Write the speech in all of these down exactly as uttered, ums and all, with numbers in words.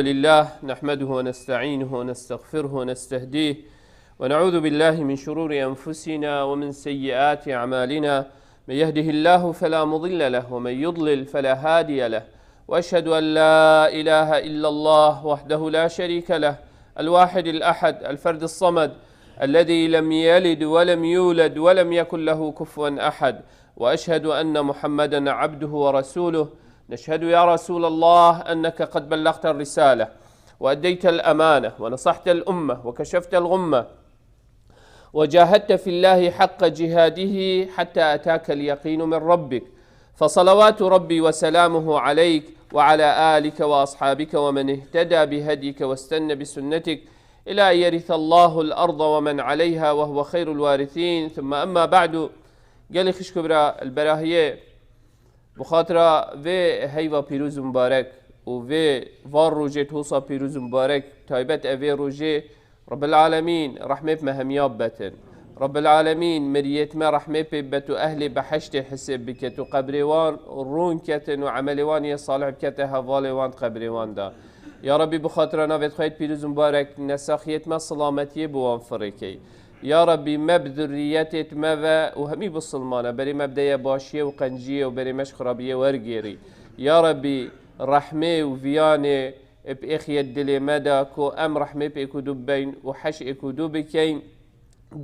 لله، نحمده ونستعينه ونستغفره ونستهديه، ونعوذ بالله من شرور أنفسنا ومن سيئات أعمالنا. من يهده الله فلا مضل له، ومن يضلل فلا هادي له. وأشهد أن لا إله إلا الله وحده لا شريك له، الواحد الأحد، الفرد الصمد، الذي لم يلد ولم يولد ولم يكن له كفوا أحد. وأشهد أن محمدا عبده ورسوله. نشهد يا رسول الله أنك قد بلغت الرسالة، وأديت الأمانة، ونصحت الأمة، وكشفت الغمة، وجاهدت في الله حق جهاده حتى أتاك اليقين من ربك، فصلوات ربي وسلامه عليك وعلى آلك وأصحابك ومن اهتدى بهديك واستن بسنتك إلى أن يرث الله الأرض ومن عليها وهو خير الوارثين، ثم أما بعد. Gelî xişk û bira, li berahiyê bi xatira vê heyva pîroz û mibarek û vê van rojê tosa pîroz û mibarek, taybet ev ê rojê, Rabbil Alemîn rehmê bi me hemiya bibetin. Rabbil Alemîn miriyêt me rehmê pê bibet û ehlê behiştê hisêb biket û qebrê wan rûn ketin û emelê wan yê salih bikete hevalê wan di qebrê wan de. Ya Rabbî, bi xatira navê xwe yê pîroz û mibarek, nesaxiyêt me silametiyê bi wan firê key. Ya Rabbî, me bi zurriyetêt me ve û hemî bisilmane berê me bideye başiyê û qenciyê û berê me ji xirabiyê wergêrî. Ya Rabbî, rehmê û viyanê bi êxiyet dilê me de ku em rehmê pêk û du bibeyn û heş êk û du bikeyn,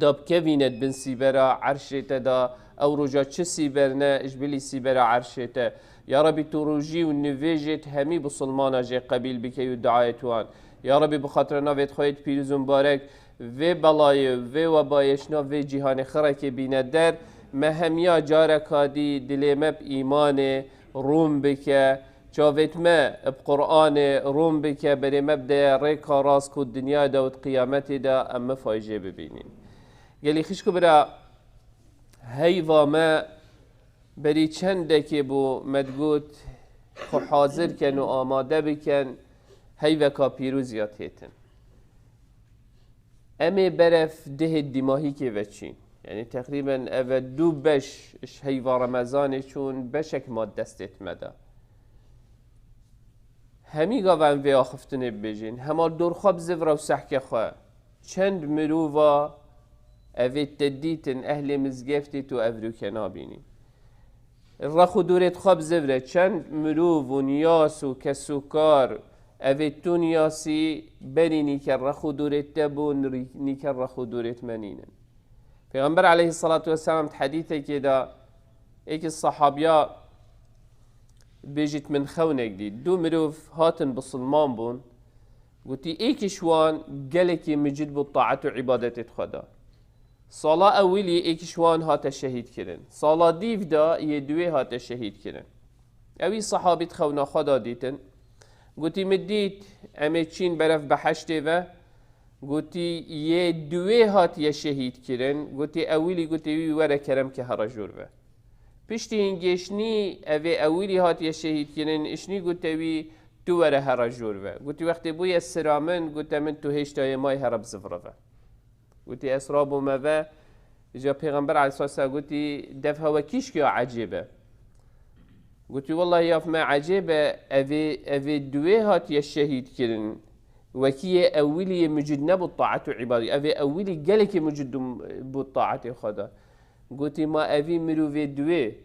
da bikevîne di bin sîbera erşê te de, ew roja çi sîber ne, ji bilî sîbera erşê te. Ya Rabbî, tu rojî û nivêjêt hemî bisilmana jê qebîl bikey û duayêt wan. Ya Rabbî, bi xatira navêt xwe yêt pîroz û mibarek, vê belayê, vê webayê ji nav vê cîhanê xirekê bîne der, me hemiya careka dî dilê me bi îmanê rûn bike, çavêt me bi Qur'anê rûn bike, berê me bideye rêka rast ku dinyayê de û di qiyametê de em mifayjê bibînîn. Gelî xişk û bira, heyva me berî çendekê bû me digot, xwe hazir ken û amade biken, heyveka pîroz ya têtin. Em ê berev dihê dîmahîkê veçîn. Yanî teqrîben ev e du beş ji heyva Remezanê çûn, beşek ma destê me de. Hemî gav em vê axiftinê bibêjin. Hema dor xwe bizivre û sehke xwe. Çend mirova evê te dîtin, ehlê mizgeftê tu ev rûke nabînî. Rex û dorêt xwe bizivre, çend mirov û niyas û kesûkar evê tu niyasî berî nîke rex û dorêt te bûn, nîke rex û dorêt me nînin. Pêxember aleyhissalatu vesselam di hedîsekê de êkî sahabiya bêjît min xewnek dît. Du mirov hatin bisilman bûn. Gotî, êkî ji wan gelekî micid bû taet û îbadetê xwe da. Sala ewilî êkî ji wan hate şehîd kirin. Sala dîv de yê duwê hate şehîd kirin. Ewî sahabî di xewna xwe da dîtin. Gotî, min dît em ê çîn berev behiştê ve. Gotî, yê duwê hatiye şehîd kirin. Gotî, ewilî, gotê wî, were kerem ke here jor ve. Piştî hingê şinî evê ewilî hatiye şehîd kirin, şinî gote wî, tu were here jor ve. Gotî, wextê bûye sira min, gote min, tu hêşta yê may here bizivre ve. Gotî, ez rabûme ve, îca Pêxember aleyhissalatu vesselam gotî, dev hewe kîşk ya ecêb e. Gotî, wellahî ya me ecêb e, evê, evê duwê hatiye şehîd kirin. Wekî yê ewilî yê mucid nebû taet û îbadetî. Evê ewilî gelekî mucid bû taetê xwe de. Gotî, ma evî mirovê duwê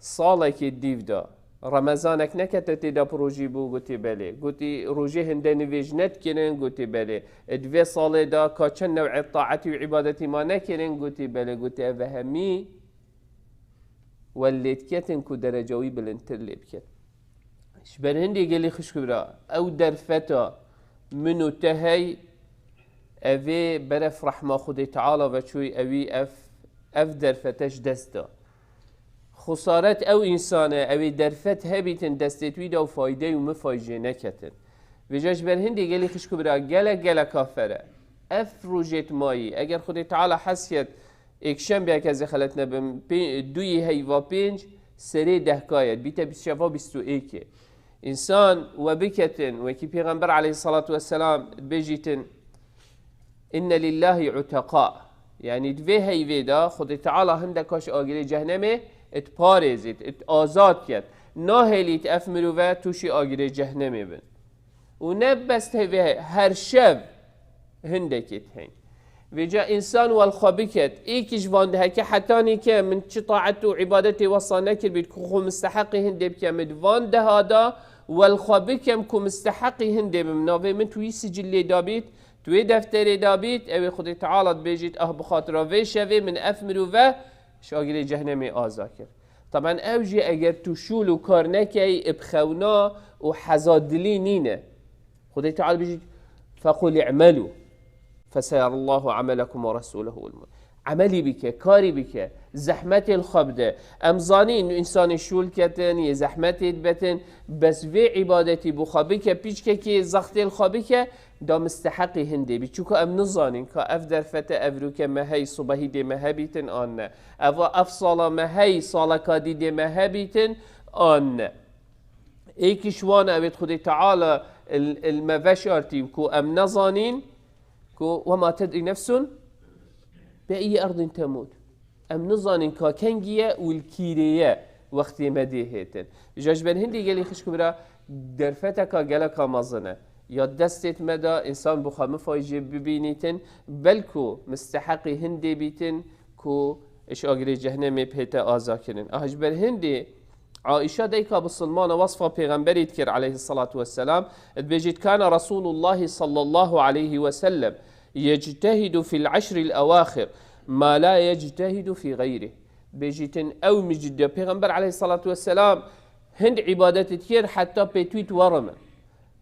salekê dîv de, Remezanek nekete tê de bi rojî bû? Gotî, belê. Gotî, rojê hinde nivêj nedikirin? Gotî, belê. Di vê salê de ka çend new'ê taetî û îbadetî ma nekirin? Gotî, belê. Gotî, ev hemî we lêdiketin ku dereca wî bilindtir lê biket. Ji ber hindê gelî xişk û bira, ew derfeta min û te hey, evê berev rehma Xwedê Teala ve çûy, ewî ev, ev derfete ji dest da. Xusaret ew însan e, ewê derfet hebîtin destê wî de û faydey û mifay jê neketin. Vêca ji ber hindê gelî xişk û bira, gelek, gelek kafer e. Ev rojêt mayî, eger Xwedê Teala hes ket, êkşembeyek ez ê xelet nebim, pê-, duyê heyva pênc, serê dehka ye, bîte bîst şeva bîst û êkê. Însan we biketin, wekî Pêxember aleyhissalatu vesselam dibêjîtin, inne lillahi uteqa. Yanî di vê heyvê de Xwedê Teala hindeka ji agirê cehnemê diparêzît, azad ket. Nahêlît ev mirove tûşî agirê cehnemê bin. Û ne bes tevê her şev hindekê dihên. Vêca însan welxwe biket, êkî ji van diheke hetanî ke min çi taet û îbadetê wesa nekiribît ku xwe misteheqî hindê bikem, min di van deha da welxwe bikem ku misteheqî hindê bim. Navê min tu wî sicilê dabît, tu wê defterê dabît, ew ê Xwedê Teala dibêjît, ah, bi xatira vê şevê min ev mirove ji agirê cehnemê aza kir. Taban ew jî eger tu şûl û kar nekey, bi xewna û heza dilî nîne. Xwedê Teala bijî, "Fequl i'melû, feseyarallahu amelekum ve resûlehu." Emelî bike, karî bike, zehmetê li xwe bide. Em zanîn, însanê şûl ketin, yê zehmetê dibetin, bes vê îbadetî bi xwe bike, pîçkekê zextê li xwe bike, da misteheqî hindê bî. Çunku em nizanin ka ev derfete evrûke me hey, sibehî dê me hebîtin an ne. Eva ev sala me hey, saleka dî dê me hebîtin an ne. Êkî ji wan ew ê Xwedê Teala il, il me veşartî ku em nezanîn ku "Ve ma tedrî nefsun bi eyyi erdin temût." Em nizanin ka kengî ye û li kîrê ye wextê me dê hêtin. Îja ji ber hindî gelî xişk û bira derfeteka geleka mezin e. Ya destê me de însan bi xwe mifayî jê bibînîtin, belku misteheqî hindê bîtin ku ji agirê cehnemê bihête azakirin. Aha ji ber hindê Aîşa dayika bisilmana wesfa Pêxemberî dikir aleyhisselatu vesselam, dibêjît, "Kana Resulullahi sallallahu aleyhi ve sellem yectehidu fil eşril ewaxir ma la yectehidu fi gayri." Bêjîtin ew micid de Pêxember aleyhisselatu vesselam hind îbadet dikir heta pêtwî werime.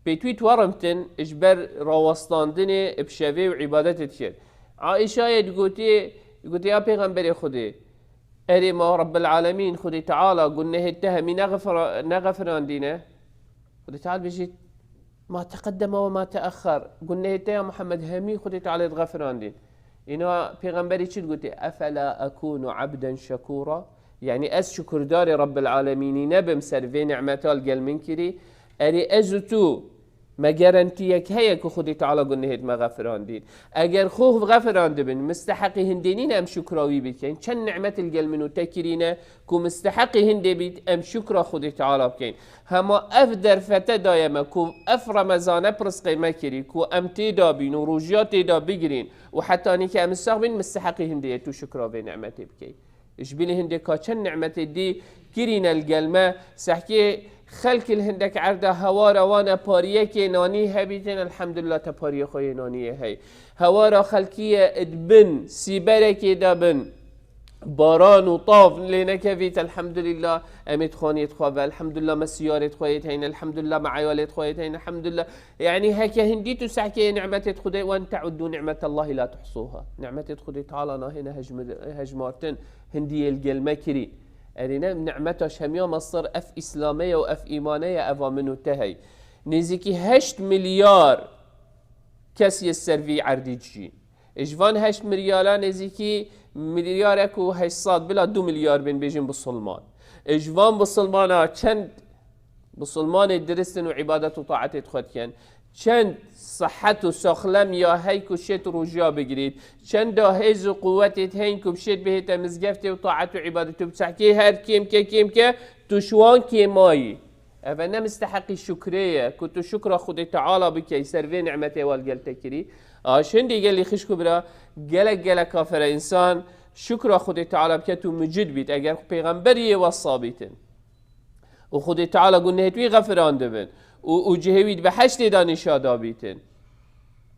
Pêtwî werimtin ji ber rawestandinê bi şevê û îbadet dikir. Aîşayê digotî, digotî, "Ya Pêxemberê Xwedê, erê ma Rebbil Alemîn, Xwedê Teala gunehê te hemî nexefira-, nexefirandîne?" Xwedê Teala bijît, "Ma teqeddeme ve ma teexxer." Gunehê te ya Muhammed hemî Xwedê Teala dixefirandîn. Îna Pêxemberî çi digotî? "Efela ekûnu ebden şekûra?" Yanî ez şukurdarê Rebbil Alemînî nebim ser vê nimeta li gel min kirî? Erê ez û tu me garantiyek heye ku Xwedê Teala gunehêt me xefirandîn. Eger xwe xefirandibin, misteheqî hindê nîn em şukra wî bikeyn. Çend nimet li gel min û te kirîne ku misteheqî hindê bît, em şukra Xwedê Teala bikeyn. Hema ev derfete daye me ku ev Remezane pirsqê me kirî, ku em tê da bîn û rojiya tê da bigirîn û hetanî ke em sax bîn, misteheqî hindê ye tu şukra vê nimetê bikey. Ji bilî hindê ka çend nimetê dî kirîne li gel me, sehkê xelk li hindek erda hewara wan e pariyekê nanî hebîtin, elhamdulillah te pariyê xwe yê naniyê hey. Hewara xelkî ye di bin sîberekê de bin, baran û tav lê nekevît, elhamdulillah em ê dixwaniyê xwe ve, elhamdulillah me siyarê xwe yê heyn, elhamdulillah me eyalê xwe yê heyn, elhamdulillah. Yanî heke hindî tu sehkê nimetê Xwedê, "Ve in teuddu nimetallahi la tuhsuha." Nimetê Xwedê Teala nahêne hejmir-, hejmartin, hindiyê li gel me kirî. Erê ne nimeta şemiya mestir ev Îslame ye û ev îmane ye, eva min û te hey. Nêzîkî heşt milyar kes yê ser vî erdî dijîn. Ji van heşt milyara nêzîkî milyarek û heşt sed bila du milyar bên bêjin bisilman. Ji van bisilmana çend bisilmanê dirist in û îbadet û taetê xwe dikin? Çend sihet û saxlem ya hey ku şêt rojiya bigirît? Çend da hêz û quwetê heyîn ku bişêt bihête mizgeftê û taet û îbadetê û bi sehkê her kêmke kêmke tu ji wan kêmayî? Eve ne misteheqî şukrê ye ku tu şukra Xwedê Teala bikey ser vê nimetê wa li gel te kirî? A ji hindî gelî xişk û bira, gelek gelek kafere însan şukra Xwedê Teala bike tu mucid bît, eger pêxember yê wesa bîtin û Xwedê Teala gunehê wî xefirandibin û, û cihê wî di behiştê de nîşa dabîtin.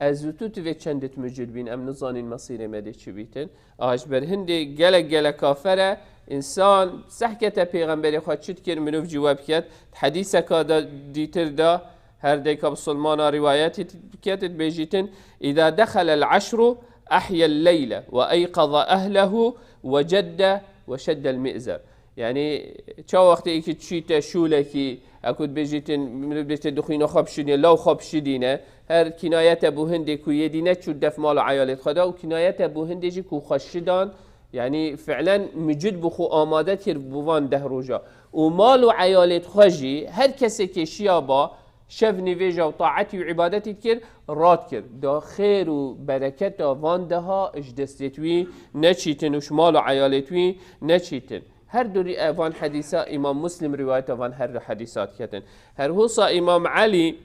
Ez û tu tivê çendit mucid bîn, em nizanîn mesîrê me dê çi bîtin. A ji ber hindê gelek gelek kafer e, însan sehkete pêxemberê xwe çi dikir, mirov cî we biket. Di hedîseka de dîtir de her dêka bisilmana rîwayetî biket, dibêjîtin, "Îza dexelel eşru ehyel leyle ve eyqaza ehlehu ve cedde ve şeddel mi'zer." Yanî, ça wextê êkî çîte şûlekî, eku dibêjîtin, mirov dê tê dixwîna xwe bişidîne, law xwe bişidîne, her kinayete bû hindê ku yê dî neçû defmal û eyalêt xwe da û kinayete bû hindê jî ku xwe şidan, yanî fi'len mucid bû xwe amade kir bû van deh roja. Û mal û eyalêt xwe jî her kesekê şiya ba, şev nîvêja û taetî û îbadetî dikir, rat kir. Da xêr û bereketa van deha ji destêt wî neçîtin û ji mal û eyalêt wî neçîtin. Her du rî-, van hedîsa Îmam Muslim rîwayeta van her du hedîsa diketin. Her hosa Îmam Elî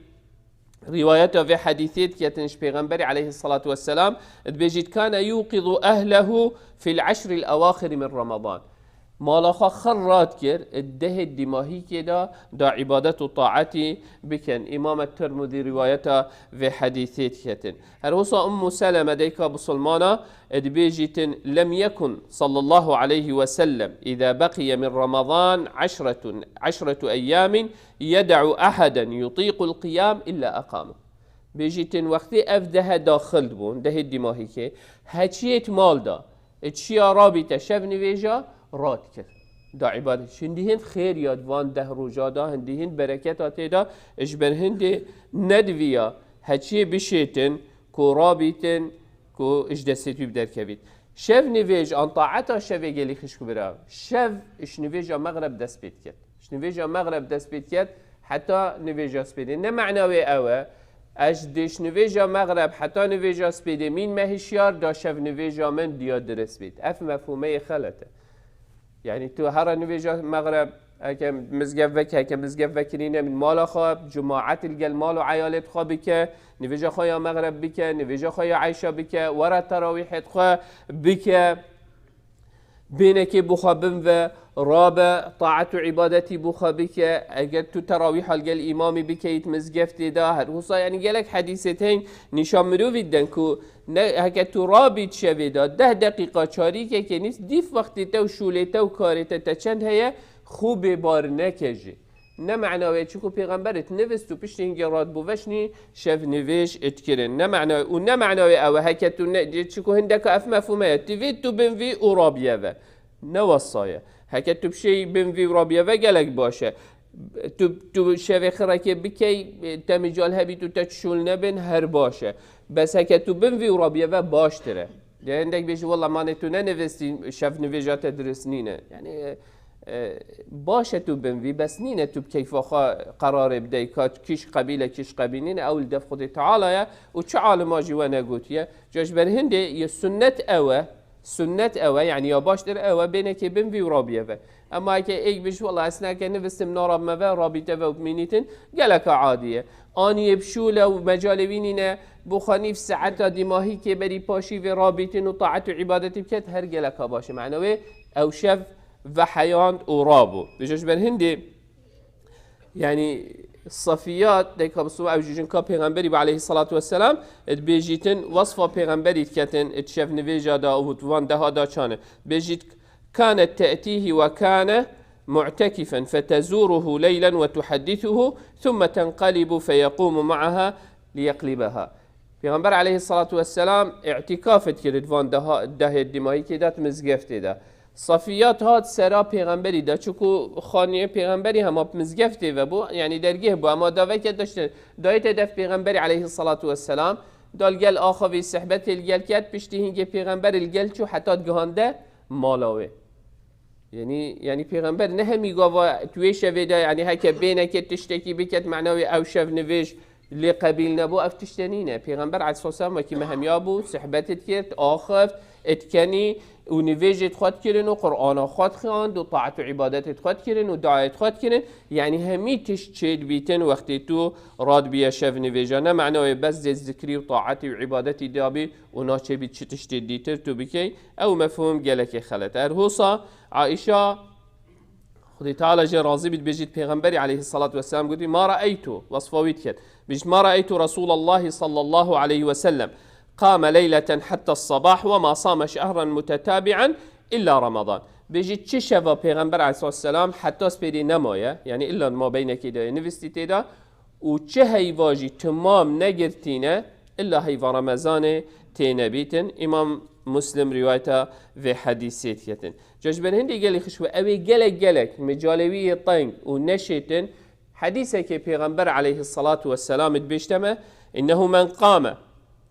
rîwayeta vê hedîsê diketin ji Pêxemberî aleyhissalatu vesselam, dibêjît, "Kane yuqizu ehlehu fil eşril ewaxiri min Ramadan." Mala xwe xir radikir, di dehê dîmahîkê de da îbadet û taetî bikin. Îmam Tirmidî rîwayeta vê hedîsê diketin. Her wisa Ummu Seleme dayika Bisilmana dibêjîtin, "Lem yekun sallallahu aleyhi ve sellem îza beqiye min Ramazan eşretun, eşretu eyyamin yed'u ahaden yutiqul qiyam illa aqama." Bêjîtin wextê ev dehe daxil dibûn, dehê dîmahîkê, heçiyê di mal da, çiya rabîte şev nivêja radikir. Da îbadet. Hindî hin xêr ya di van deh roja da, hindî hin bereketa tê da, ji ber hindê nediviya heçiyê bişêtin ku rabîtin, ku ji destê wî bi derkevît. Şev nivêj an taeta şevê gelî xişk û bira. Şev ji nivêja mexreb dest pê diket. Ji nivêja mexreb dest pê diket heta nivêja spêdê. Ne mena wê ew e, ez ji nivêja mexreb heta nivêja spêdê mînme hişyar, da şev nivêja min diya dirist bît. Ev mefhûmeyê xelet e. Yanî tu here nivêja mexreb, heke mizgev veke, heke mizgev vekirîne min mala xwe, cemaet li gel mal û eyalê xwe bike, nivêja xwe ya mexreb bike, nivêja xwe ya eyşa bike, were terawîhê xwe bike, bênekê bixwe bin ve, rabe, taet û îbadetî bixwe bike. Eger tu terawîha li gel îmamî bikeyît mizgeftê de, her wisa, yanî gelek hedîsê tên nîşan mirovî diden ku ne, heke tu rabît şevê de deh deqîqa çarîkekê nîs, dîf wextê te û şûlê te û karê te, te çend heye, xû bêbar neke jî. Ne mena wê, çiku pêxemberê nivist û piştî hingê rat bû veşnî şev nivêj it kirin. Ne mena wê, û ne mena wê ew e, heke tu ne, çiku hindeka ev mefhûme ye, tu vê tu bin vî û rabiye ve. Ne wesa ye. Heke tu bişêyî bin vî û rabiye ve gelek baş e. Tu, tu şevê xirekê bikey, te mical hebît û te çi şûl nebin, her baş e. Bes heke tu bin vî û rabiye ve baştir e. Lê hindek bêjî, "Wela manê tu nenivistî, şev nivêja te dirist nîne." Yanî, e, e, baş e tu bin vî, bes nîne tu bi keyfa xwe qerarê bidey, ka kîş qebîl e, kîş qebîl nîne, ew li dev Xwedê Teala ye û çi alima jî we negotiye. Ca ji ber hindê yê sunnet ew e, sunnet ew e, yanî ya baştir ew e, bênekê bin vî û rabiye ve. Ema heke êk bêjî, "Wela ez neke nivistim, narabime ve, rabîte ve û bimînîtin", geleka adî ye. An yê bi şûl e û mecalê wî nîne, bixwe nîv saeta dîmahîkê berî paşî vê rabîtin û taet û îbadetî biket, her geleka baş e. Mena wê ew şev veheyand û rabû. Bêje ji ber hindê, yanî Safiyat, dayika Bisû, ew jî jinka Pêxemberî bû aleyhissalatu vesselam, dibêjîtin, wesfa Pêxemberî diketin, di şev nivêja da û di van deha da çane. Bêjît, "Kanet te'tîhî ve kane mu'tekifen fetezûruhu leylen ve tuhaddisuhu, thumme tenqelibu feyeqûmu ma'aha liyeqlibeha." Pêxember aleyhissalatu vesselam îtîkaf dikir di van deha, dehê dîmahîkê de, di mizgeftê de. Safiyat hat sera pêxemberî de, çiku xaniyê pêxemberî hema bi mizgeftê ve bû, yanî dergeh bû, ema daveke daştin, dayê te dev pêxemberî aleyhissalatu vesselam, da li gel axivî, sehbetê li gel ket, piştî hingê pêxember li gel çû heta digihande mala wê. Yanî, yanî pêxember ne hemî gava tu wê şevê de, yanî heke bêneke tiştekî biket, mena wê ew şev nivêj lê qebîl nebû, ev tişte nîne. Pêxember aleyhisselam wekî me hemiya bû, sehbetê dikir, axivt, etkenî û nivêjê xwe dikirin û Qur'ana xwe dixwand û taet û îbadetê xwe dikirin û duayê xwe dikirin. Yanî hemî tişt çêdibîtin wextê tu radibiye şev nivêja. Ne mena wê bes zê zikrî û taetî û îbadetî dabî û naçêbî çi tiştê dîtir tu bikey. Ew mefhûm gelekê xelet. Erhosa Aîşa, Xwedê Teala jê razî bît, bêjît, Pêxemberî aleyhissalatu vesselam gotî, "Ma ra'eytu", wesfa wî diket. Bêjît, "Ma ra'eytu Resûlallahi sallallahu aleyhi ve sellem qame leyleten hatta sabah ve ma same şehran mutetabi'an illa Ramadan." Bêjît, çi şeva Pêxember aleyhissalatu vesselam heta spêdê nemaye, yanî illa ma beynekê de nivistî tê de, û çi heyva jî timam negirtîne, illa heyva Remezanê tê nebîtin. Îmam Muslim rîwayeta vê hedîsê diketin. Ca ji ber hindê gelî xişk be, ew ê gelek gelek micalê wî yê teng û neşêtin, hedîsekê Pêxember aleyhissalatu vesselam dibêjte me, "Innehu men qame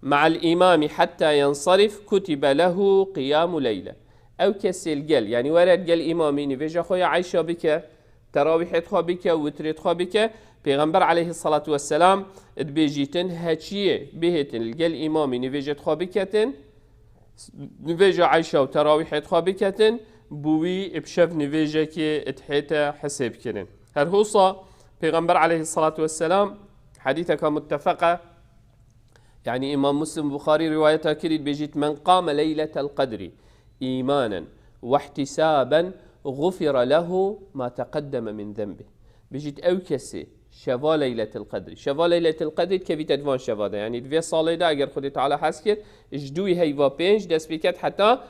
ma'al îmamî hatta yensarif kutibe lehu qiyamu leyle." Ew kesê li gel, yanî were li gel îmamî nivêja xwe ya Eyşa bike, terawîhê xwe bike, witrê xwe bike, Pêxember aleyhissalatu vesselam dibêjîtin, heçiyê bihêtin li gel îmamî nivêjê xwe biketin, nivêja Eyşa û terawîhê xwe biketin, bi wî bi şev nivêjekê dihête hesêbkirin. Her hosa Pêxember aleyhissalatu vesselam Hedîseka muttefeq e. Yanî Îmam Muslim, Buxarî rîwayeta kirî, dibêjît, "Men qame leyletel qedrî îmanen wehtisaben gufira lehu ma teqeddeme min zenbih." Bêjît, ew kesê şeva Leyletil Qedrî. Şeva Leyletil Qedrî dikevîte di van şeva de. Yanî di vê salê de eger Xwedê Teala hez kir, ji dûyî heyva pênc dest pê ket heta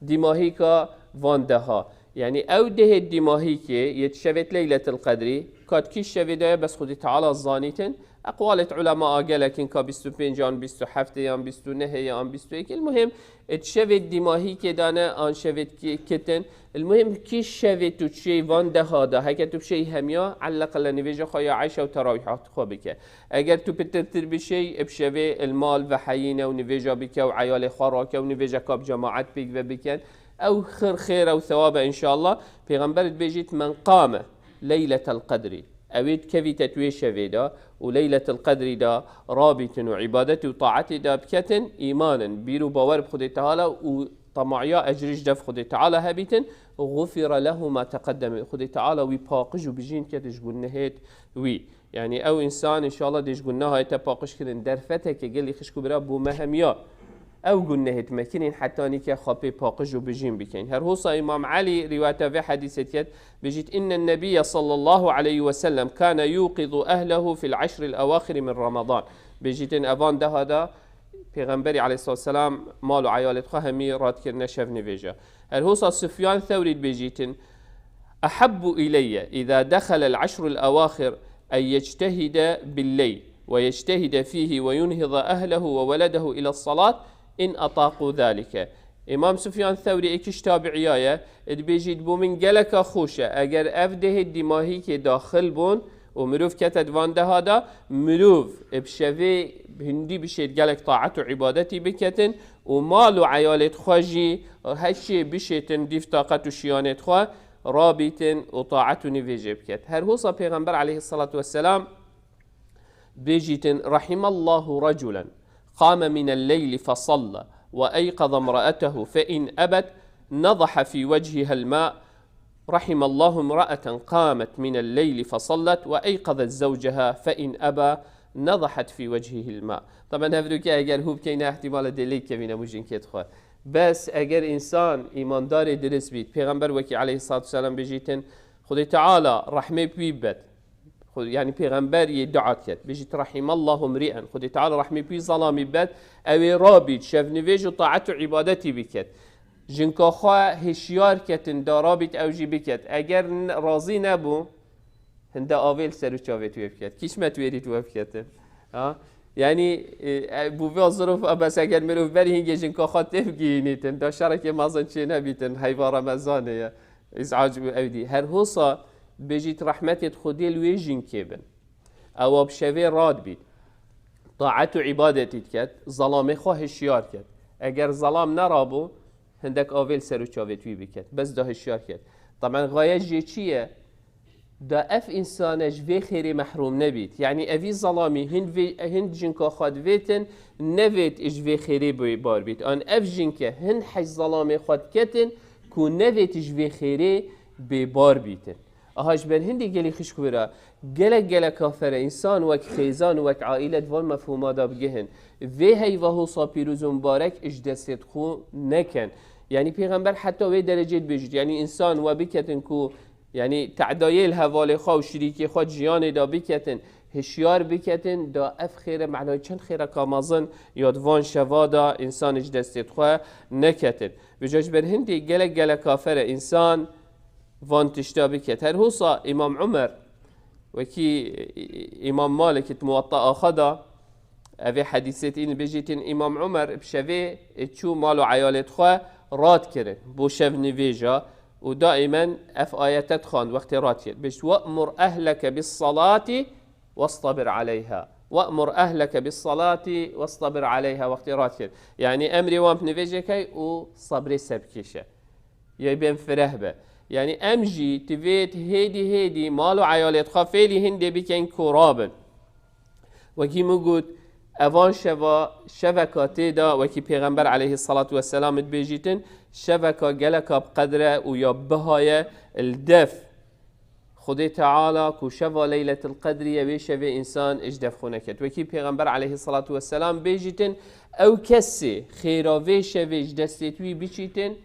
dîmahîka van deha. Yanî ew dehê dîmahîkê yê di şevêt Leyletil Qedrî, ka di kî şevê de ye, bes Xwedê Teala zanîtin. Eqwalêt ulema a gelek in, ka bîst û pênc an bîst û heft yan bîst û neh yan bîst û yek. El muhim, di şevêt dîmahîkê de ne, an şevêt ki-, kitin. El muhim, kî şevê tu çêy van deha de, heke tu bişêy hemiya, elleqelle nivêja xwe ya Eyşa û terawîhat xwe bike. Eger tu pitirtir bişêy, bi şevê il mal veheyîne û nivêja bike û eyalê xwe rake û nivêja ka bi cemaet pêk ve bikin. Ew xir xêr e û thewab e înşallah. Pêxember dibêjît, "Men qame leyletel qedrî." Ew ê dikevîte tu wê şevê de û Leyletil Qedrî de rabîtin û îbadetî û taetî de biketin, îmanin, bîr û bawer bi Xwedê Teala û temaya ecrî ji dev Xwedê Teala hebîtin, "gufira lehu ma teqeddeme." Xwedê Teala wî paqij û bijîn dikete ji gunehêt wî. Yanî ew însan înşallah dê ji guneha te paqij kirin. Derfeteke gelî xişk û bira bû me hemiya. Ew gunehêt me kirin heta nîke xwe pê paqij û bijîn bikeyn. Her hosa Îmam Elî rîwayeta vê hedîsê diket, bêjît, "Înnen nebiyye sallallahu aleyhi ve sellem kane yuqizu ehlehu fil eşril ewaxiri min Ramadan." Bêjîtin evan deha de Pêxemberî aleyhissalatu vesselam mal û eyalêt xwe hemî radikirine şev nivêja. Her hosa Sufyan Thewrî dibêjîtin, "Ehabbu ileyye iza dexelel eşrul ewaxir en yectehide billeyl ve yectehide fihi ve yunhida ehlehu ve weledehu ila salat in ataqu zalike." Îmam Sufyan Thewrî êkiş tabiiya ye, dibêjît, "Bo min geleka xweş e, eger ev dehê dîmahîkê daxil bûn û mirov kete di van deha de, mirov bi şevê hindî bişêt gelek taet û îbadetî biketin û mal û eyalêt xwe jî heşê bişêtin dîv taqet û şiyanêt xwe rabîtin û taet û nivêjê biket." Her hosa Pêxember aleyhissalatu vesselam bêjîtin, "Rahimallahu raculen qame minel leyli fesalla ve eyqaza imra'atehu fe in ebet nezaha fi vechihel ma. Rahimallahu imra'aten qamet minel leyli fesallat ve eyqazet zevceha fe in eba nezahat fi vechihil ma." Taben hevdûkê eger hû bikeyne, ihtimale dê lê kevîne mû jinkêt xwe. Bes eger însan îmandarê dirist bît, Pêxember wekî aleyhissalatu vesselam bêjîtin, Xwedê Teala rehmê bi wî bibet. Xwe-, yanî Pêxember yê dua diket. Bêjît, "Rahimallahu mri'en." Xwedê Teala rehmê bi wî zelamî bibet. Ew ê rabît, şevnivêj û taet û îbadetî biket. Jinka xwe hişyar ketin, da rabît ew jî biket. Eger n-, razî nebû, hinde avê li ser û çavê tu wê biket. Kî ji me tu wêrî tu wê biketin? Ha? Yanî, e, e, bû vê zirof, e, bes eger mirov berî hingê jinka xwe têbigihînîtin, da şerekê mezin çê nebîtin, heyva Remezanê ye. Îzac bû ew dî. Her hosa bêjît rehmetê Xwedê li wê jinkê bin. Ewa bi şevê rad bît. Taet û îbadetî diket, zelamê xwe hişyar ket. Eger zelam nerabû, hindek avê li ser û çavê wî biket. Bes da hişyar ket. Taben xaye jê çi ye? Da ev însane ji vê xêrê mehrûm nebît. Yanî evî zelamî hin vê, hin jinka xwe divêtin, nevêt ji vê xêrê bê-, bar bît. An ev jinke hin hej zelamê xwe diketin ku nevêt ji vê xêrê bê bar bîtin. Aha ji ber hindê gelî xişk wira, gelek gelek kafere însan wek xêzan û wek aîle di van mefhûma da bigihin. Vê heyva hosa pîroz û mibarek ji destê xwe neken. Yanî Pêxember heta wê derecê dibêjit. Yanî însan we biketin ku, yanî tedayê li hevalê xwe û şirîkê xwe di jiyanê de biketin, hişyar biketin, da ev xêre, manayê çend xêreka mezin ya di van şeva da însan ji destê xwe neketin. Vêca ji ber hindê gelek gelek kafere însan van tişta biket. Her hosa Îmam Umer, wekî Îmam Malik di Muwatta axa da, evê hedîsê tîn bêjîtin Îmam Umer bi şevê çû mal û eyalê xwe rad kirin bo şev nivêja û daimen ev ayete dixwand wextê rad kir. Bêjt, "We'mur ehleke bis salati wastabir aleyha. We'mur ehleke bis salati wastabir aleyha." Wextê rad kir. Yanî emrê wan bi nivêjê key û sebrê ser bikêşe. Yê bên fireh be. Yanî em jî divêt hêdî hêdî mal û eyalê xwe fêlî hindê bikeyn ku rabin. Wekî min got, evan şeva, şeveka tê de, wekî Pêxember aleyhissalatu vesselam dibêjîtin, şeveka geleka bi qedre û ya biha ye, li dev Xwedê Teala ku şeva Leyletil Qedrî ye, wê şevê însan ji def xwe neket. Wekî Pêxember aleyhissalatu vesselam bêjîtin, ew kesê xêra vê şevê ji destê wî biçîtin,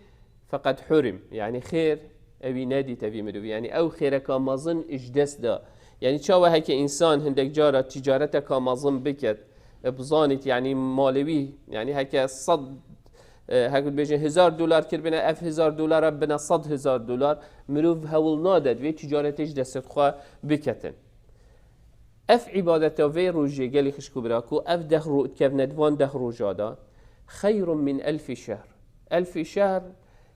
feqet hurim. Yanî xêr ewî nedît evî mirovî. Yanî ew xêreka mezin ji dest da. Yanî çawa heke însan hindek cara tîcareteka mezin biket, e, bizanît, yanî malê wî, yanî heke sed, e, heke dibêjin hezar dolar kiribine, ev hezar dolara bine sed hezar dolar, mirov hewl nade divê tîcaretê ji destê xwe biketin. Ev îbadeta vê rojê gelî xişk û bira ku ev deh ro-, dikevne di van deh roja de, xeyrun min elfî şehr. Elfî şehr,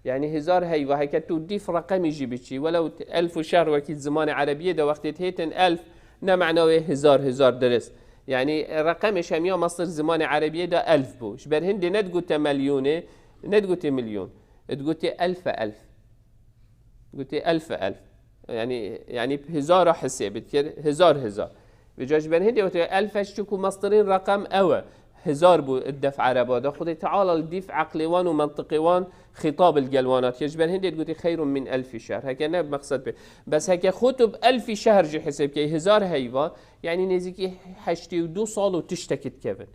yanî hezar heyva, heke tu dîf reqemî jî biçî, welew elf û şehr wekî zimanê erebiyê de wextê dihêtin elf, ne mena wê hezar, hezar dirist. Yanî reqemê şemiya mestir zimanê erebiyê de elf bû. Ji ber hindê ne digote melyonê, ne digote milyon. Digote elfe elf. Gotê elfe elf. Yanî, yanî hezara hesê bikir, hezar hezar. Vêca ji ber hindê wextê elf eş çiku mestirîn reqem ew e. Hezar bû di def ereba de. Xwedê Teala li dîf eqlê wan û mentiqê wan xîtab li gel wan hat. Ji ber hindê digotê xeyrun min elfî şehr. Heke ne meqsed pê. Bes heke xwe tu bi elfî şehr jî hesê bikey, hezar heyva, yanî nêzîkî heştê û du sal û tiştekî dikevin.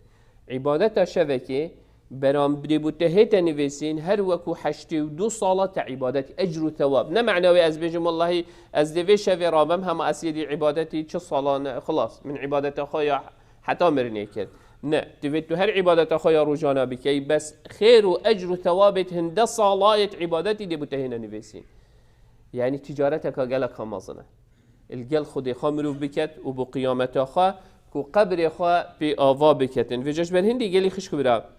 Îbadeta şevekê, beramberî bû te hête nivîsîn, her wekû heştê û du sala te îbadet, ecr û thewab. Ne mena wê ez bêjim, wellahî, ez dê vê şevê rabim, hema ez yê dî îbadetî çi salan, xilas, min îbadeta xwe ya heta mirinê kir. Ne, divê tu her îbadeta xwe ya rojana bikey, bes xêr û ecr û thewabê hinde salayê îbadetî dê bû te hêne nivîsîn. Yanî tîcareteka gelek mezin e. Li gel Xwedê xwe mirov biket û bo qiyameta xwe ku qebrê xwe pê ava biketin. Vêca ji ber hindê gelî xişk û bira,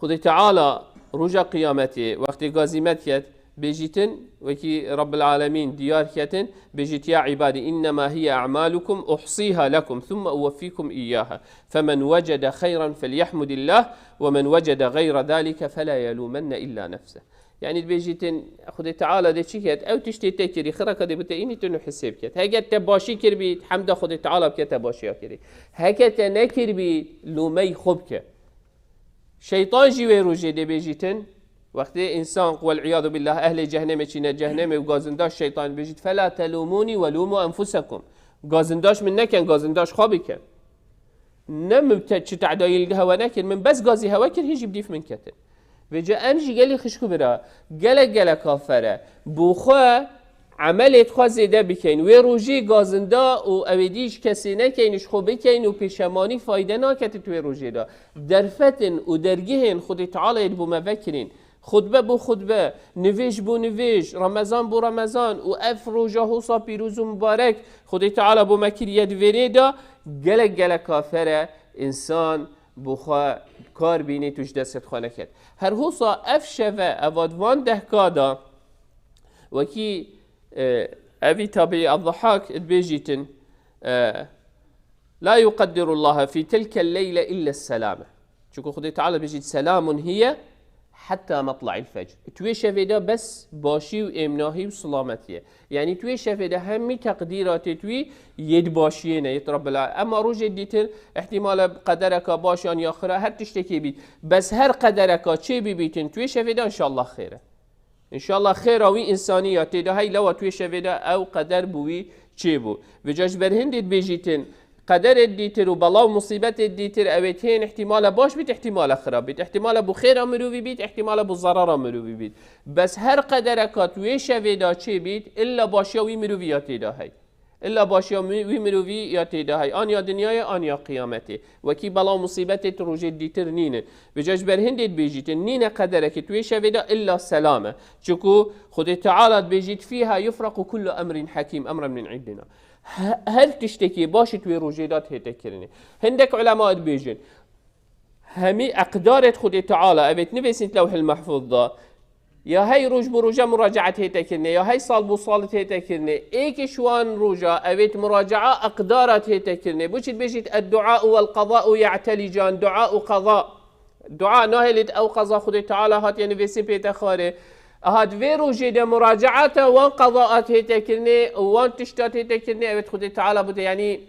Xwedê Teala roja qiyametê wextê gazî me diket, bêjîtin, wekî Rabbil Alemîn diyar ketin, bêjît, ya ibadî, innema hiye a'malukum uhsiha lekum thumma uweffîkum iyyaha. Femen wecede xeyran felyahmudillah ve men wecede gayra zalike fela yelumenne illa nefseh. Yanî dibêjîtin, Xwedê Teala dê çi ket? Ew tiştê te kirî, xiraka dê bi te înî tu nû hisê biket. Heke te başî kiribî, hemda Xwedê Teala bike te başiya kirî. Heke te nekiribî, lûmey xwe bike. Şeytan jî wê rojê dê bêjîtin, wextê însan, wel iyadu billah, ehlê cehnemê çîne, cehnemê û gazindaş şeytan bêjît, fela telûmûnî ve lûmû enfusekum. Gazindaş min neken, gazindaş xwe biken. Ne min te çi tedayî li hewe nekir, min bes gazî hewe kir, hîn jî bi dîf min ketin. Vêca em jî gelî xişk û bira, gelek gelek afere, bo xwe emelê xwe zêde bikeyn. Wê rojê gazinda û ew ê dî ji kesê nekeyn, ji xwe bikeyn û pêşemanî fayde naketin tu wê rojê de. Derfetin û dergihên Xwedê Teala yê bo me vekirîn. Xutbe bo xutbe, nivêj bo nivêj, Remezan bo Remezan û ev roja hosa pîroz û mubarek Xwedê Teala bo me kiriye di vêrê de, gelek gelek afere însan bo xwe kar bînî tu ji destê xwe neket. Her hosa ev şeve, eva di van dehka de, wekî, e, evî tabî Eddahak dibêjîtin, e, la yuqeddirullaha fî tilkel leyle illa selame. Çunku Xwedê Teala bêjît, selamun hiye hetta metla'il fecr. Tu wê şevê de bes başî û êmnahî û silametî ye. Yanî tu wê şevê de hemî teqdîratê tu yê yê di başiyê ne, yê di Rabbil Alem. Ema rojê dîtir, ihtimale qedereka baş yan ya xira, her tiştekê bît. Bes her qedereka çê bibîtin, tu wê şevê de înşallah xêr e. Înşallah xêra wî însanî ya tê de hey, lewa tu wê şevê de ew qeder bi wî çê bû. Vêca ji ber hindê dibêjîtin, qederê dîtir û bela û musîbetê dîtir, ew ê tên ihtimale baş bît, ihtimale xirab bît. İhtimale bo xêra mirovî bît, ihtimale bo zerara mirovî bît. Bes her qedereka tu wê şevê de çê bît, illa başiya wî mirovî ya tê de hey. Illa başiya mi-, wî mirovî ya tê de hey. An ya dinyayê, an ya qiyametê. Wekî bela û musîbetê tu rojê dîtir nînin. Vêca ji ber hindê dibêjîtin, nîne qederekê tu wê şevê de illa selam e. Çunku Xwedê Teala dibêjît, fîha yufrequ kullu emrin hakîm, emren min indina. He-, her tiştekî baş tu wê rojê de dihête kirinê. Hindek ulema dibêjin, hemî eqdarê Xwedê Teala, evêt nivêsîn Lewhil Mehfûz de, ya hey roj bo roja muracaet hête kirinê, ya hey sal bo sal hête kirinê. Êk ji wan roja, evêt muracaa eqdarat hête kirinê. Bo çi dibêjît, "Eddu'a vel qada'u ya'telican", dua û qada. Dua nahêlît ew qeza Xwedê Teala hatiye nivêsîn pê te xwarê. Aha, di vê rojê de muracaata wan qezaat hête kirinê û wan tişta hête kirinê, evêt Xwedê Teala bûte, yanî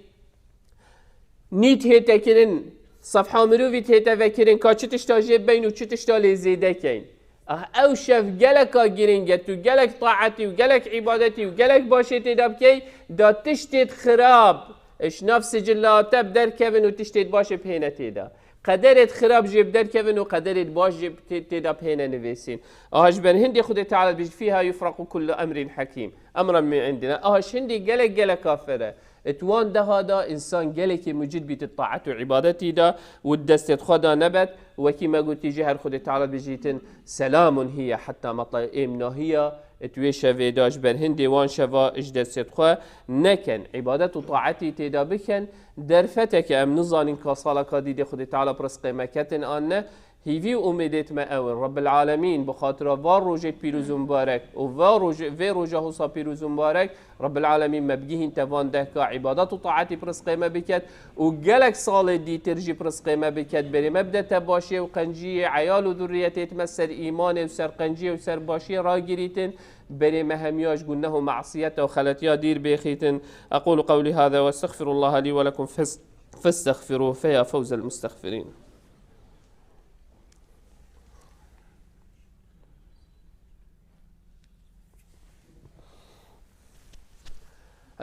nît hête kirin, sefha mirovî hête vekirin, ka çi tişta jê beyn û çi tişta lê zêde keyn. Ah, ew şev geleka girîng e, tu gelek taetî û gelek îbadetî û gelek başê tê de bikey, da tiştêt xirab ji nav sicila te bi derkevin û tiştêt başê bihêne tê de. Qederêt xirab jê bi derkevin û qederêt baş jê tê, tê de bihêne nivîsîn. Aha ji ber hindê Xwedê Teala dibêjit, "Fîha yufraqu kullu emrin hekîm, emran min indina." Aha ji hindê gelek gelek kafir e. Di wan deha de însan gelekî mucid bît di taet û îbadetî de û di destê xwe de nebet. Wekî me gotî jî her Xwedê Teala dibêjîtin, "Selamun hiye hetta matla." Êm nahiya di wê şevê de ji ber hindê wan şeva ji destê xwe neken. Îbadet û taetî tê de biken. Derfeteke em nizanin ka saleka dîdê Xwedê Teala bi rizqê me ketin an ne. Hîvî û umêdêt me ew in. Rebbil Alemin bi xatira va rojê pîroz û mubarek û va rojê, vê roja hosa pîroz û mubarek, Rebbil Alemin me bigihînte van dehka îbadet û taetî bi rizqê me biket û gelek salê dîtir jî bi rizqê me biket. Berê me bidete başiyê û qenciyê, eyal û zurriyetêt me ser îmanê û ser qenciyê û ser başiyê ragirîtin. Berê me hemiya ji guneh û masiyeta û xeletiya dîr bêxîtin. أقول قولي هذا وأستغفر الله لي ولكم فاس-، فاستغفروه فيا فوز المستغفرين.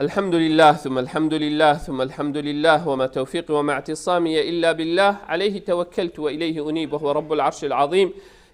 الحمد لله ثم الحمد لله ثم الحمد لله، وما توفيقي وما اعتصامي إلا بالله، عليه توكلت وإليه أنيب، وهو رب العرش العظيم.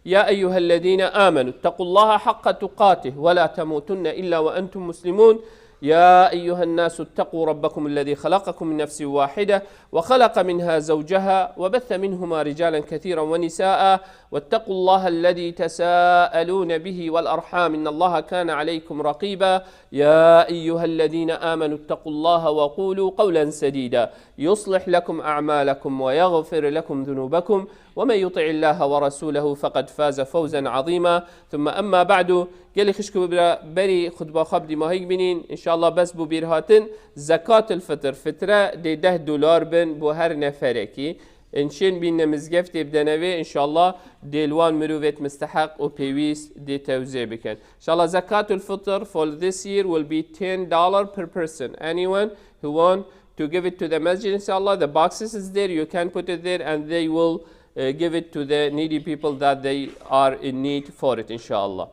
يا أيها الذين آمنوا اتقوا الله حق تقاته ولا تموتن إلا وأنتم مسلمون. يا أيها الناس اتقوا ربكم الذي خلقكم من نفس واحدة وخلق منها زوجها وبث منهما رجالا كثيرا ونساء واتقوا الله الذي تساءلون به والأرحام إن الله كان عليكم رقيبا. يا أيها الذين آمنوا اتقوا الله وقولوا قولا سديدا يصلح لكم أعمالكم ويغفر لكم ذنوبكم ومن يطع الله ورسوله فقد فاز فوزا عظيما. ثم أما بعد، gelî xişk û bira, berî xutba xwe bi dîmahî bînîn. Înşallah bes bû bîr hatin. Zekatil fitr, fitre dê deh dolar bin bo her neferekî. Înşên bîne mizgeftê bidene wê, înşallah dê li wan mirovêt misteheq û pêwîst dê tewzê bikin. Înşallah zekatul fitr for this year will be ten dollar per person. Anyone who want to give it to the masjid, inshallah, the boxes is there, you can put it there and they will, uh, give it to the needy people that they are in need for it, inshallah.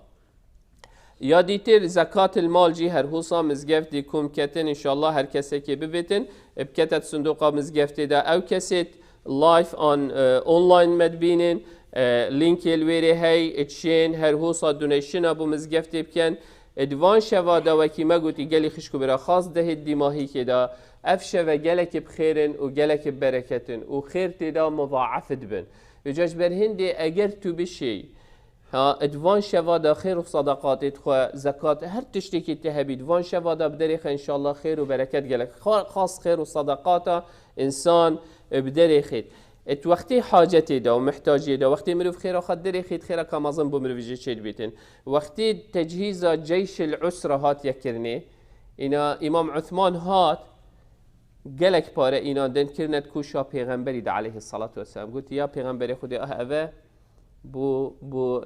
Ya dîtir zekatil mal jî her hosa mizgeftê kom ketin, înşallah her kesekê bibêtin, bikete di sindoqa mizgeftê de. Ew kesêt live an, e, online me dibînin, e, linkê li wêrê hey, dişên her hosa donationa bo mizgeftê biken. E, di van şeva de wekî me gotî gelî xişk û bira xas dehê dîmahîkê de, ev şeve gelekî bi xêr in û gelekî bi bereket in û xêr tê de mudaef dibin. Vêca ji ber hindê eger tu bişêy, ha, di van şeva de xêr û sadaqatê xwe, zekat, her tiştekî te hebî, di van şeva de bi derê xe, înşallah xêr û bereket gelek. Xa-, xas xêr û sadaqata însan, e, bi derê xêt. E, tu wextê hacetê de û mihtaciyê de, wextê mirov xêra xwe derê xêt, xêra ka mezin bo mirov jê çê dibîtin. Wextê tecihîza ceyşil usra hatiye kirinê, îna Îmam Uthman hat, gelek pare înan din kirine di koşa Pêxemberî de aleyhissalatu vesselam. Gotî, ya Pêxemberê Xwedê, ah, eve bo, bo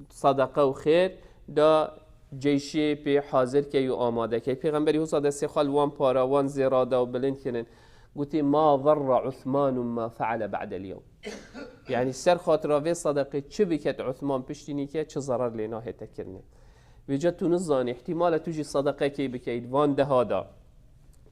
sadaqa û xêr da ceyşê pê hazir key û amade key. Pêxemberî hosa destê xwe li wan para, wan zêra da û bilind kirin. Gotî, "Ma zarra Uthmanu ma feale ba'del yewm." Yani ser xatira vê sadaqê çi biket Uthman piştî nîke, çi zarar lê nahête kirinê. Vêca tu nizanî, îhtîmal e tu jî sadaqekê bikey, di van deha da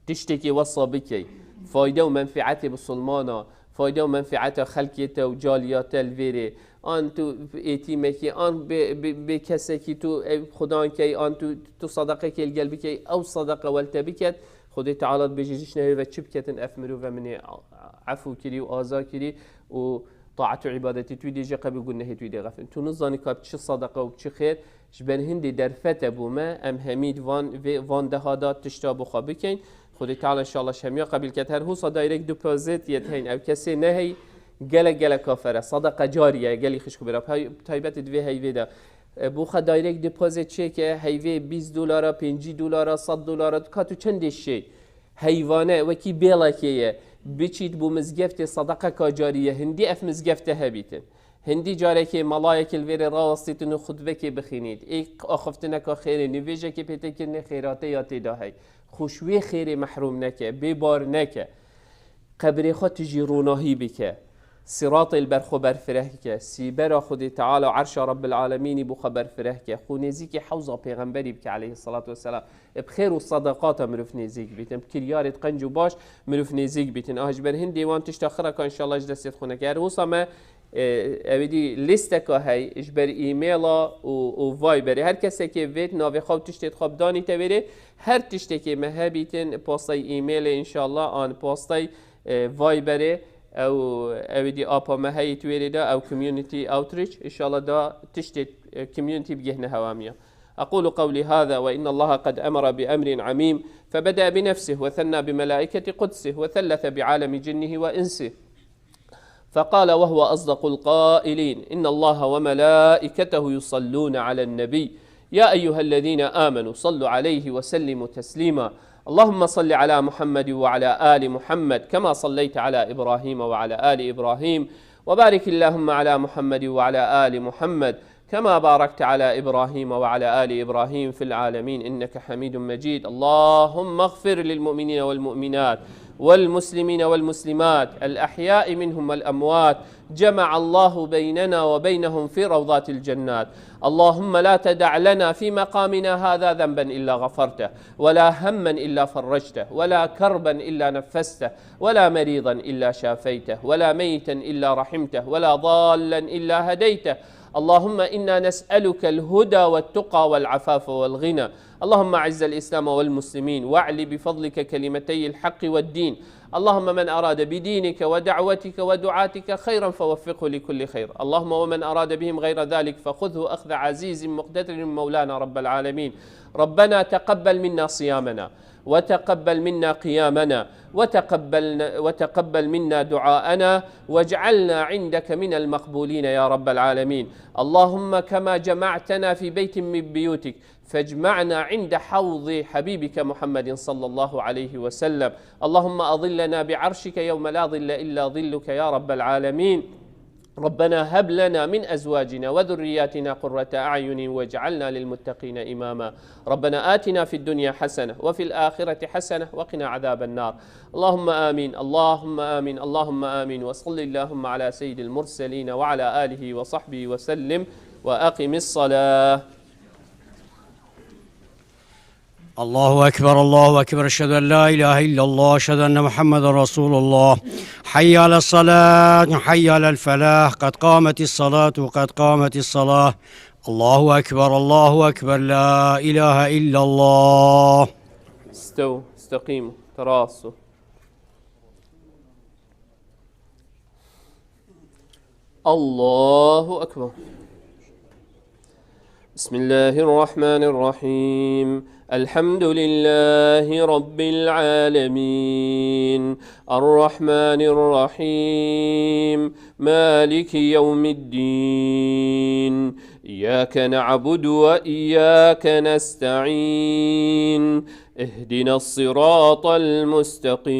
tiştekî wesa bikey, fayde û menfietê bisilmana, fayde û menfieta xelkê te û caliya te li vêrê, an tu êtîmekî, an bê, bê, bê kesekî tu ew xudan key, an tu, tu sadaqekê li gel bikey, ew sadaqa wel te biket, Xwedê Teala dibêje, ji nehê ve çi biketin, ev mirove min ê efû kirî û aza kirî û taet û îbadetê tu dê jê qebî gunehê tu dê xefin. Tu nizanî ka bi çi sadaqa û bi çi xêr, ji ber hindê derfete bû me, em hemî di van, vê, van deha da tişta bo xwe bikeyn. Xwedê Teala înşallah ji hemiya qebîl ket. Her hosa direct deposit yê heyn. Ew kesê nehey, gelek gelek kafere. Sadaqa cariye, gelî xişk û bira. Pay-, taybetê di vê heyvê de. E, bo xwe direct deposit çêke, heyvê bîst dolara, pêncî dolara, sed dolara, ka tu çendê şê. Heyvane, wekî bêlekê ye. Biçît bo mizgeftê sadaqeka cariye. Hindî ev mizgefte hebîtin. Hindî carekê melayekê li vêrê rawestîtin û xutbekê bixînît. Ê axiftineka xêrê, nivêjekê pê tê kirinê xêrate ya tê de hey. Xwe ji wê xêrê mehrûm neke, bêbar neke. Qebrê xwe tu jî ronahî bike. Siratê li ber xwe berfireh ke, sîbera Xwedê Teala, erşa Rebbil Alemînî bo xwe berfireh ke, xwe nêzîkî hewza Pêxemberî bike aleyhisselatu vesselam. Bi xêr û sedaqata mirov nêzîk bîtin, bi kiryarê qenc û baş mirov nêzîk bîtin. Ah, ji ber hindê wan tişta xireka înşallah ji destê xwe neke. Her wisa me, e, ew ê dî lîsteka hey ji ber e-maila û, û Viberê. Her kesekê vêt navê xwe û tiştê xwe bidanîte vêrê. Her tiştekê me hebîtin, postayê e-mailê înşallah an postayê e, Viberê, ew, ew ê dî apa me heyî tu wêrê de, ew community outreach, înşallah da tiştê, e, community bigihne hewa miya. أقول قولي هذا وإن الله قد أمر بأمر عميم، فبدأ بنفسه وثنى بملائكة قدسه وثلث بعالم جنه وإنسه، فقال وهو أصدق القائلين: إن الله وملائكته يصلون على النبي، يا أيها الذين آمنوا صلوا عليه وسلموا تسليما. اللهم صل على محمد وعلى آل محمد كما صليت على إبراهيم وعلى آل إبراهيم، وبارك اللهم على محمد وعلى آل محمد كما باركت على إبراهيم وعلى آل إبراهيم في العالمين إنك حميد مجيد. اللهم اغفر للمؤمنين والمؤمنات والمسلمين والمسلمات الأحياء منهم والأموات، جمع الله بيننا وبينهم في روضات الجنات. اللهم لا تدع لنا في مقامنا هذا ذنبا إلا غفرته، ولا هما إلا فرجته، ولا كربا إلا نفسته، ولا مريضا إلا شافيته، ولا ميتا إلا رحمته، ولا ضالا إلا هديته. اللهم إنا نسألك الهدى والتقى والعفاف والغنى. اللهم أعز الإسلام والمسلمين، وأعل بفضلك كلمتي الحق والدين. اللهم من أراد بدينك ودعوتك ودعاتك خيرا فوفقه لكل خير. اللهم ومن أراد بهم غير ذلك فخذه أخذ عزيز مقتدر مولانا رب العالمين. ربنا تقبل منا صيامنا، وتقبل منا قيامنا، وتقبل، وتقبل منا دعاءنا، واجعلنا عندك من المقبولين يا رب العالمين. اللهم كما جمعتنا في بيت من بيوتك، فاجمعنا عند حوض حبيبك محمد صلى الله عليه وسلم. اللهم أظلنا بعرشك يوم لا ظل إلا ظلك يا رب العالمين. ربنا هب لنا من أزواجنا وذرياتنا قرة أعين واجعلنا للمتقين إماما. ربنا آتنا في الدنيا حسنة وفي الآخرة حسنة وقنا عذاب النار. اللهم آمين، اللهم آمين، اللهم آمين. وصل اللهم على سيد المرسلين وعلى آله وصحبه وسلم. وأقم الصلاة. الله أكبر، الله أكبر، أشهد أن لا إله إلا الله، أشهد أن محمدا رسول الله. حي على الصلاة، حي على الفلاح، قد قامت الصلاة، قد قامت الصلاة. الله أكبر، الله أكبر، لا إله إلا الله. استووا، استقيموا، تراصوا. الله أكبر. بسم الله الرحمن الرحيم. الحمد لله رب العالمين. الرحمن الرحيم. مالك يوم الدين. إياك نعبد وإياك نستعين. اهدنا الصراط المستقيم.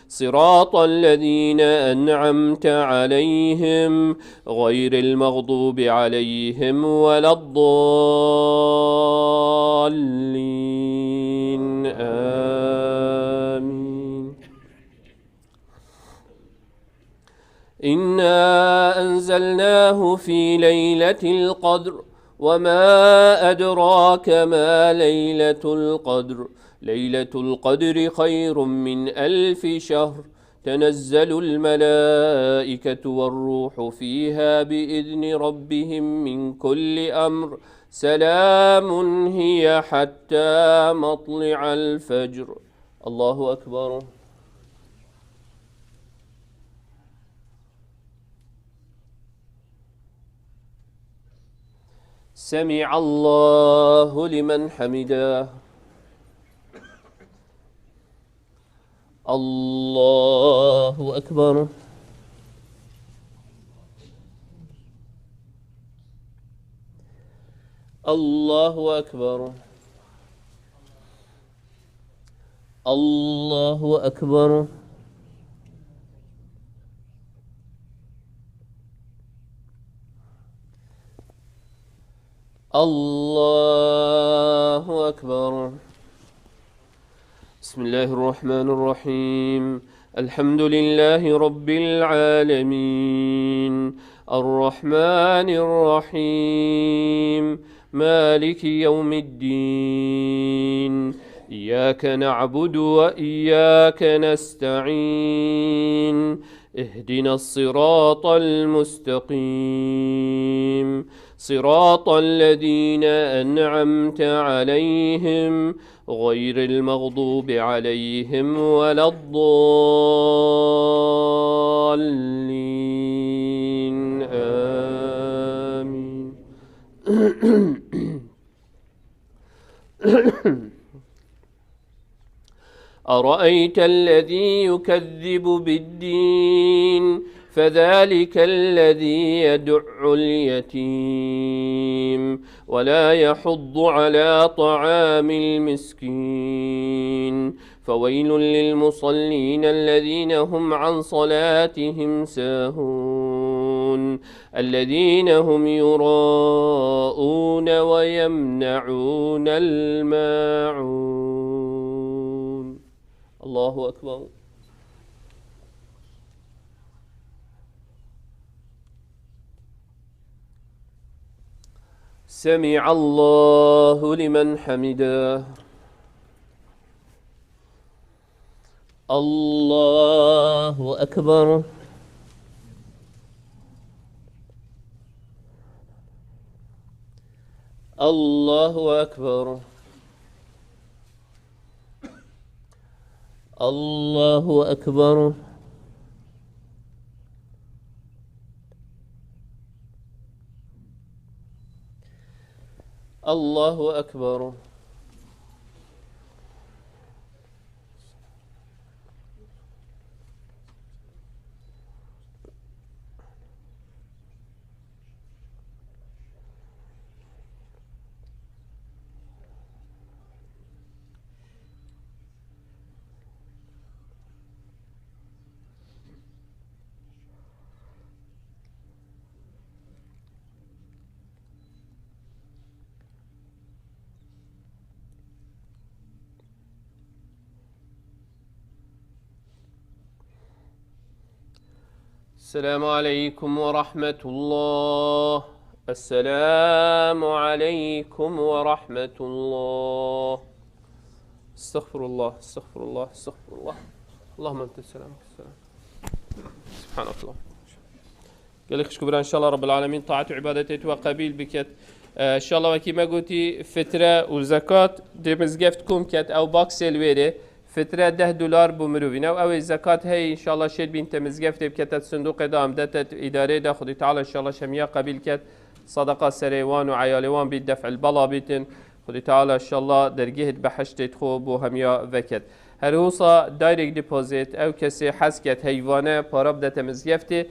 صراط الذين أنعمت عليهم غير المغضوب عليهم ولا الضالين. آمين. إنا أنزلناه في ليلة القدر، وما أدراك ما ليلة القدر، ليلة القدر خير من ألف شهر، تنزل الملائكة والروح فيها بإذن ربهم من كل أمر، سلام هي حتى مطلع الفجر. الله أكبر. سمع الله لمن حمده. الله أكبر. الله أكبر. الله أكبر. الله أكبر. بسم الله الرحمن الرحيم. الحمد لله رب العالمين. الرحمن الرحيم. مالك يوم الدين. إياك نعبد وإياك نستعين. اهدنا الصراط المستقيم. صراط الذين أنعمت عليهم غير المغضوب عليهم ولا الضالين. آمين. أرأيت الذي يكذب بالدين فذلك الذي يدع اليتيم ولا يحض على طعام المسكين فويل للمصلين الذين هم عن صلاتهم ساهون الذين هم يراءون ويمنعون الماعون. الله أكبر. سمع الله لمن حمده. الله أكبر. الله أكبر. الله أكبر. الله أكبر. السلام عليكم ورحمة الله. السلام عليكم ورحمة الله. استغفر الله، استغفر الله، استغفر الله. اللهم أنت السلام، السلام. سبحانك اللهم. Gelek xişk û bira, înşallah Rabbil Alemîn taat û îbadetê tu we qebîl biket. E, înşallah wekî me gotî, fitre û zekat dê mizgeft kom ket, ew baksê li wê rê, fitre deh dolar bo mirovî ne, ew ê zekat hey, înşallah şêt bîn te mizgeftê bikete sindoqê de, em dete îdarê de, Xwedî Teala înşallah şemiya qebîl ket, sadaqa serê wan û eyalê wan bît, def'il bela bîtin. Xwedî Teala înşallah dergehê behiştê xwe bo hemiya veket. Her hosa direct deposit, ew kesê hez ket heyvane para bidete mizgeftê,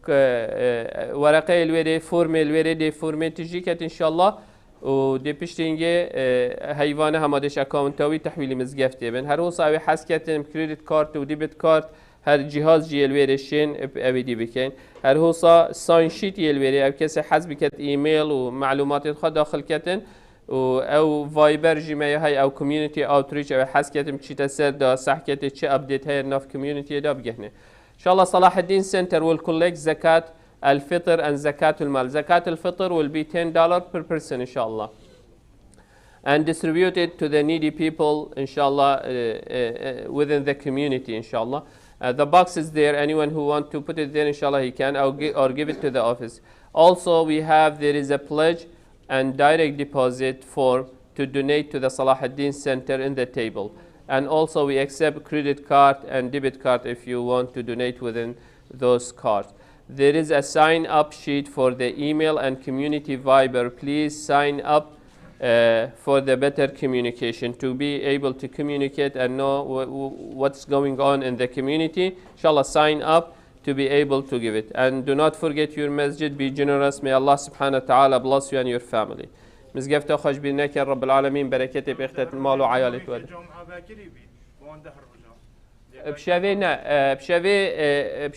K-, e, wereqeyê li wê rê, formê li wê rê, dê formê tijî ket înşallah. Û dê piştî hingê, e, heyvane hema dêş account-a wî tehwîlî mizgeftê bin. Her hosa ew ê hez ketin, credit card û debit card, her cihaz jî yê li wê rê şên, ev ê dî bikeyn. Her hosa sign sheet yê li wê rê, ew kesê hez biket e-mail û melûmatê xwe daxil ketin. Û ew Viber jî me ya hey, ew community outreach, ew ê hez ketin, biçîte ser da, sehketê çi update heye nav community-yê de bigehne. Inshallah, Salahaddin Center will collect zakat al-fitr and zakat al-mal. Zakat al-fitr will be ten dollar per person, inshallah, and distribute it to the needy people, inshallah, uh, uh, uh, within the community, inshallah. Uh, the box is there. Anyone who want to put it there, inshallah, he can, or, gi- or give it to the office. Also, we have, there is a pledge and direct deposit form to donate to the Salahaddin Center in the table. And also, we accept credit card and debit card if you want to donate within those cards. There is a sign up sheet for the email and community Viber. Please sign up uh, for the better communication, to be able to communicate and know wh- wh- what's going on in the community. Inshallah, sign up to be able to give it. And do not forget your masjid, be generous. May Allah subhanahu wa ta'ala bless you and your family. Mizgefta xwe ji bîr neke, Rabbil Alemîn bereketê pêxtet mal û eyalê tu wede. Bi şevê ne, e, bi şevê, e, e, bi